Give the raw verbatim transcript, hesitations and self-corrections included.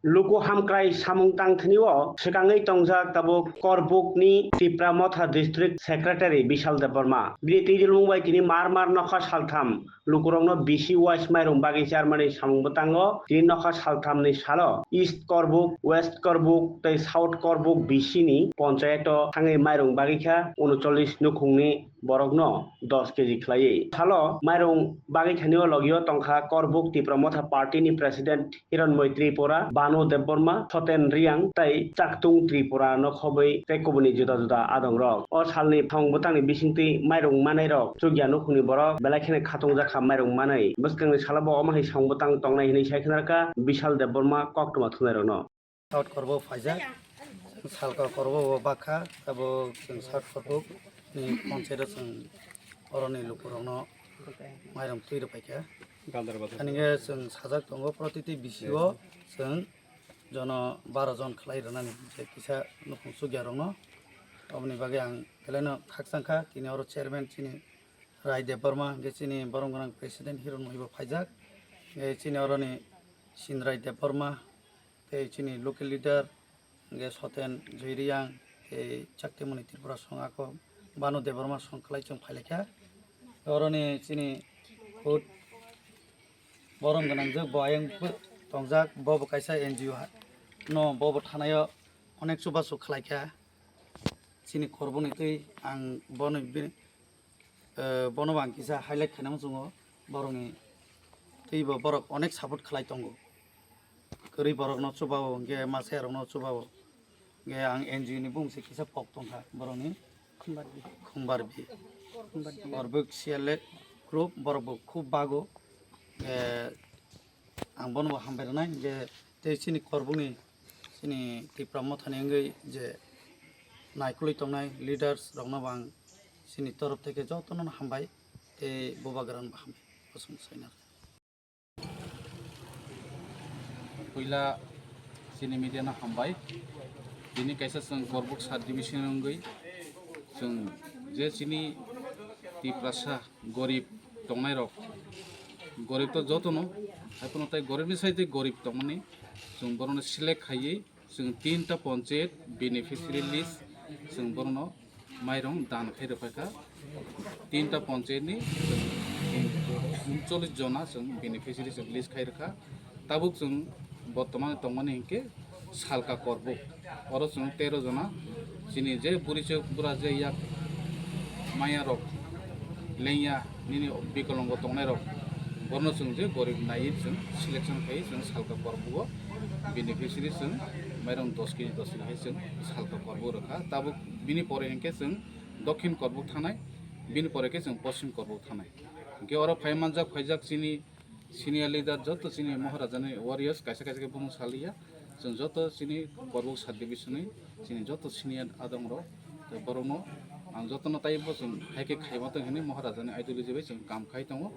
Luku hamkrai samung tangthani o swkangwi tongjak tabuk Korbuk ni Tipra Motha District Secretary Bishal Debbarma. Bini twijlmung bai tini mar mar nokha saltham lukurokno bisi wais mairung bagwi charmani samung bwtango. Tini nokha salthamni salo East Korbuk, West Korbuk tei South Korbuk bisi ni ponchayato thangwi mairung bagwi kha unochollis nukhungni borokno dos keji khlaiwi. Salo mairung bagwi thani o logio tongkha Korbuk Tipra Motha Party ni President Hironmoi Tripura, Banu Debbarma, Soten Riang tei Chaktung Tripura no khobwi tei kubuni juda juda adongrok. O salni thong bwtangni bisingtwi mairung manairok chukya nukhungni borok belai kheno khatungjak kha mairung manwi. Bwskangni salo bo omo hai song bwtang tongnai hinwi sai khna rwkha Bishal Debbarma koktwma thunairokno. South Korbuk phaijak, chwng salka Korbuk o bakha, abo chwng South Korbuk ni ponchero chwng oroni lukurokno mairung twi rwpaikha. Ani hwnkhe chwng sajak tongo protiti bisio chwng jono baro jon khlai rwnani je kisa nukhung chukya rokno. Oboni bagwi ang belaino khakchang kha, tini oro chairman chini Rai Debbarma, hwnkhe chini borong gwnang president Hiron Mohibo phaijak, hwnkhe chini oroni Sinrai Debbarma, tei chini local leader, hwnkhe Soten Joy Riang, tei Chaktimoni Tripura song ako Banu Debbarma song khlai chwng phailaikha. Oroni chini hut borom gwnangjak bo ayang tongjak, bo bo kaisa N G O no bo bo thanaio onek chubachu khlaikha. Chini Korbukni twi ang bono bini, eh, bono bo ang kisa highlight khaina muchungo, borokni twi bo borok onek support khlai tongo. Kwrwi borokno chubao, hwnkhe masa rokno chubao. Hwnkhe ang N G O ni bumung se kisa kok tongkha borokni. Khumbarbi. Khumbarbi. Khumbarbi. Korbuk C L A group borok bo khub bago. Hwnkhe ang bono bo hambai rwnai, hwnkhe tei chini Korbukni, chini Tipra Mothani wngwi je naikolwi tongnai leaders rokno bo ang chini torof theke jotono hambai tei bubagrano bo hambai. Bosong saina. Puila chini media no hambai. Tini kaisa chwng Korbuk sub division wngwi chwng je chini Tiprasa gorib tongnai rok, gorib to jotono, haiphano tai gorib ni sai tei gorib tongmani chwng borokno select khaiwi chwng tinta ponchayat beneficiary list chwng borokno mairung dan khai rwphaikha. Tinta ponchayat ni uncholish jona chwng beneficiary chwng list khai rwkha. Tabuk chwng bortoman tongmani hinkhe Salka Korbuk, oro chwng tero jona chini je buri chwk bura je yak maya rok lengya nini bikolongo tongnai rok, borno chwng je gorib naiwi chwng selection khai chwng Salka Korbugo beneficiary chwng mairung dos kg dos kg hai chwng Salka Korbuk rwkha. Tabuk bini pore hinkhe chwng Dokhin Korbuk thanai, bini pore khe chwng Poschim Korbuk thanai. Hinkhe oro phai manjak phaijak chini senior leader joto chini Maharajani warriors kaisa kaisa khe bumung saliya. Chwng joto chini Korbuk sub division ni chini joto senior adong rok, tei borokno ang jotono taibo chwng hai khe khaima tong hwnwi Maharajani ideology bai chwng kam khai tongo.